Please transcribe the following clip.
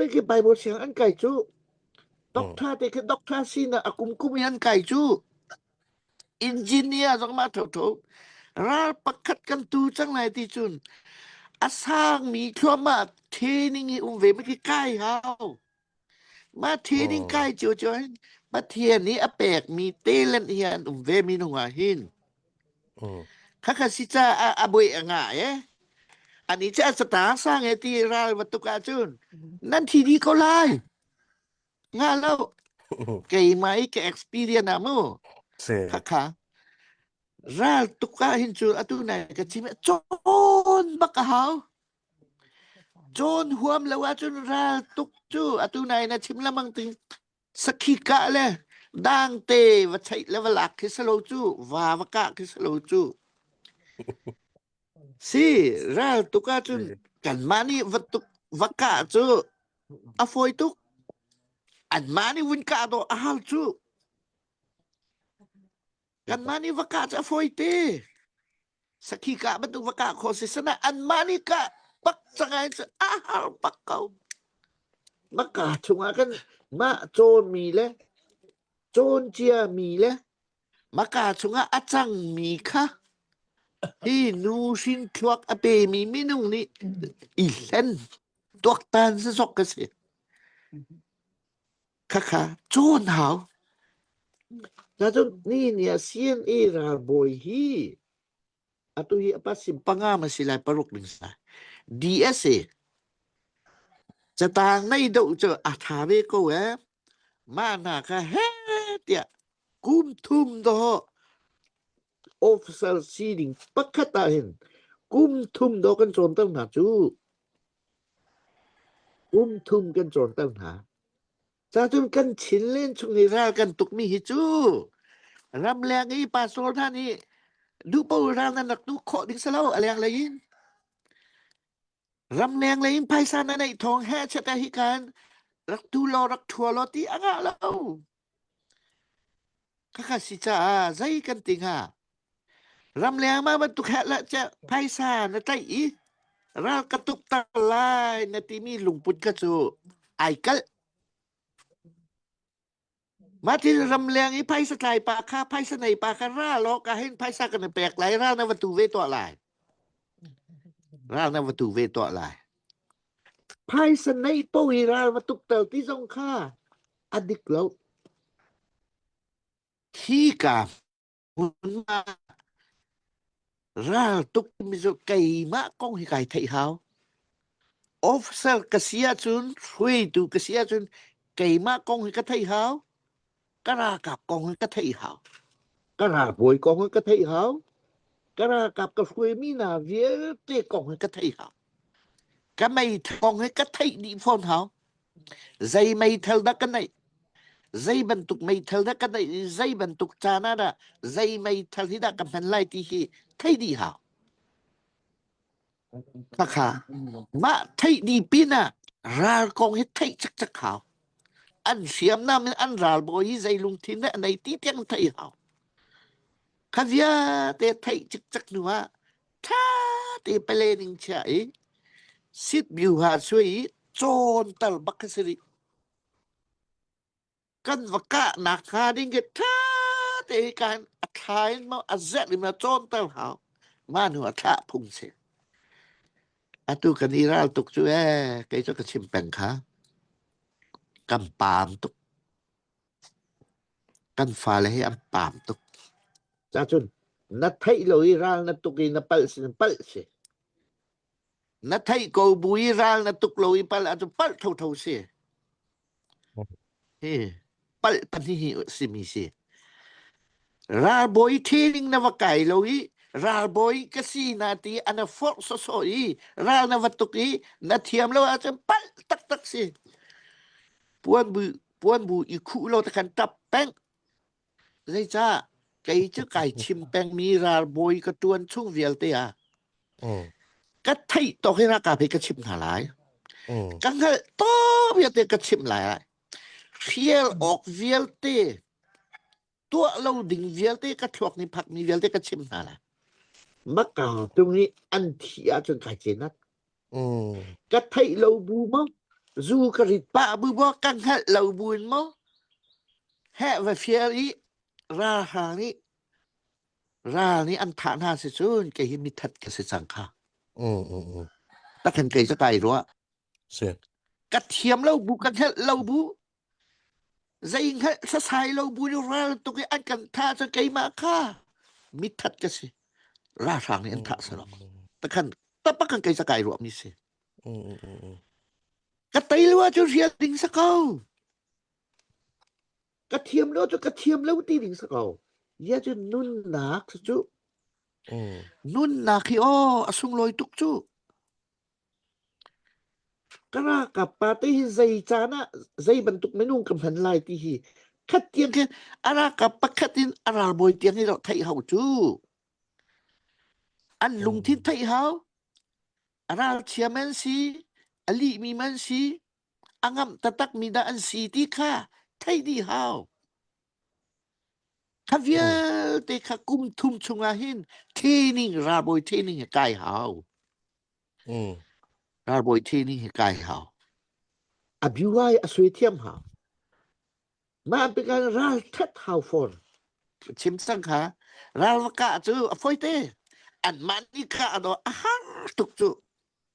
Te khi Bible siang an kai cu. Doctor te khi doctor sinak a kum kum in an kai cu. Engineer zong mah thotho. Ral pakhat kan tu cang lai ti cun a sangmi thluahmah training i um ve ma khi kai hau. Mah training kai cio cio hin Pathian nih a pekmi talent hi an um ve mi nung ah hin. Khakha si caah a buai a ngah e. Ani cu a catang sang e ti ral va tuk ahcun nan thi dih ko lai. Nga lo. Keimah i ka experience ah mu. Si. Khakha. Ral tuk ah hin cu atu nai ka chim cawn bak a hau. Cawn huam lo ahcun ral tuk cu atu nai na chim lamang ting Sakhi kah le dangte va chaih le va lak khi si lo cu, va va kah khi si lo cu. Si, ral tuk ahcun kanmah nih va tuk va kah cu a fawi tuk. Anmah nih vun kah dawh a hal cu. Kanmah nih va kah cu a fawi te. Sakhi kah bantuk va kah khawh si sana anmah nih kah bak cangai cu a har bak ko. Maka chungah kan mah cawnmi le cawn ciami le maka chungah a cangmi kha hi nu hrin thluak a pemi minung nih i hlen tuaktan sasok ka si. Khakha cawn hau. Cun ni ni ah CNA ralbawi hi atu hi a pasim panga ma si lai paruk ding sa. DSA catang nei doh cu a tha ve ko eh. Mah hna kha he tiah kum thum dawh officer sining pakhat ah hin kum thum dawh kan cawnter hna cu. Kum thum kan cawnter hna. Cacun kan Chinland chung i ral kan tukmi hi cu ramleng i pastor hna nih duhpo ral nan rak tuk khawh ding si lo a lenglei in. Ramleng lei in phaisa na neih thawng he chet hi kan rak tu law rak thua law ti a ngah lo. Khakha si caah zei kan ti hnga? Ramleng ma bantuk he la che phaisa na tlaih i ral ka tuk tar lai na timi lungput kha cu ai kalh. Mah thil ramleng i phaisa tlai pa kha phaisa nei pa kha ra law ka hin phaisa kan i pek lai ral na va tu ve tuah lai. Ral na va tu ve tuah lai. Phaisa nei po i ral va tuk tel ti zong kha a dik lo. Hi ka hmun ah ral tuk mi cu keimah kong hi kai theih hau. Officer ka si ahcun hruaitu ka si ahcun keimah kong hi ka theih hau. Ka ralkap kong hi ka theih hau. Ka ralbawi kong hi ka theih hau. Ka ralkap ka hruaimi hna vialte kong hi ka theih hau. Ka meithal kong hi ka theih dih fawn hau. Zei meithal dah ka neih? Zei bantuk meithal dah ka neih i zei bantuk caan ah dah zei meithal hi dah ka hman lai ti hi theih dih hau. Khakha mah theih dih pinah ral kong hi theih cakcak hau. An hriamnam in an ralbawi hi zei lungthin dah a nei ti tiang theih hau. Kha vialte theih cikcek hnu ah ṭha te planning chia i sit ha suai i cawn tal bak kha si rih. Kan va kahnak hnga ding khi ṭha te hi kan a thla in maw a zet in maw cawn tal hau. Mah hnu ah thlah phung si. Atu kan i ral tuk cu ee kei cu ka chim peng kha. Kan paam tuk. Kan fale hi an paam tuk. Cacun na theih lo i ral na tuk i na palh si na palh si. Na theih ko bu i ral na tuk lo i palh ahcun palh thotho si. Hi palh pahnih hi simi si. Ralbawi training na va kai lo i ralbawi ka si na ti ana forh sawsawh i ral na va tuk i na thiam lo ahcun palh taktak si. Puan bu puan bu i khuh lo te khan ṭap peng. Zeicah kei cu kai chim pengmi ralbawi ka ṭuan chung vialte ah ka theih tawk hi ralkap hi ka chimh hna lai. Ka hngalh tawk vialte ka chimh lai. Hrial awk vialte tuah lo ding vialte ka thluak nih phakmi vialte ka chimh hna lai. Maka tung i an thih ahcun kai cenat. Ka theih lo bu maw? Zu ka rit pah bu maw ka hngalh lo bu in maw heh va fial i ralhrang nih ral nih an thah hna si cun kei hi mithat ka si cang kha. Mm, mm, mm. Takhin kei ca kai rua. Si. Ka thiam lo bu ka hngalh lo bu zei hngalh sasai lo bu ni ral tuk i an kan thah cu keimah kha mithat ka si. Ralhrang nih an thah salo. Takhan tapak kan kei ca kai ruah mi si. Mm, mm, mm, mm. Ka tei lo ahcun rial ding sa ko. Ka thiam lo cu ka thiam lo ti ding sa ko. Ya cu nunnak cu Mm. nunnak hi aw a sunglawi tuk cu. Ka ralkap pa te hi zei caan ah zei bantuk minung ka hman lai ti hi khat tiang khin a ralkap pakhat in a ralbawi tiang hi theih hau cu. An lungthin Mm. theih hau. A ralchia man si, a lihmi man si, a ngamh taktakmi dah an si ti kha theih dih hau. Kha vialte kha kum thum chungah hin training ralbawi training hi kai hau. Mm. Ralbawi training hi kai hau. A biuai a sui thiam hau. Mah pikan ral that hau fawn. Chim cang kha ral va kah cu a foi te. Anmah nih kah a har tuk cu.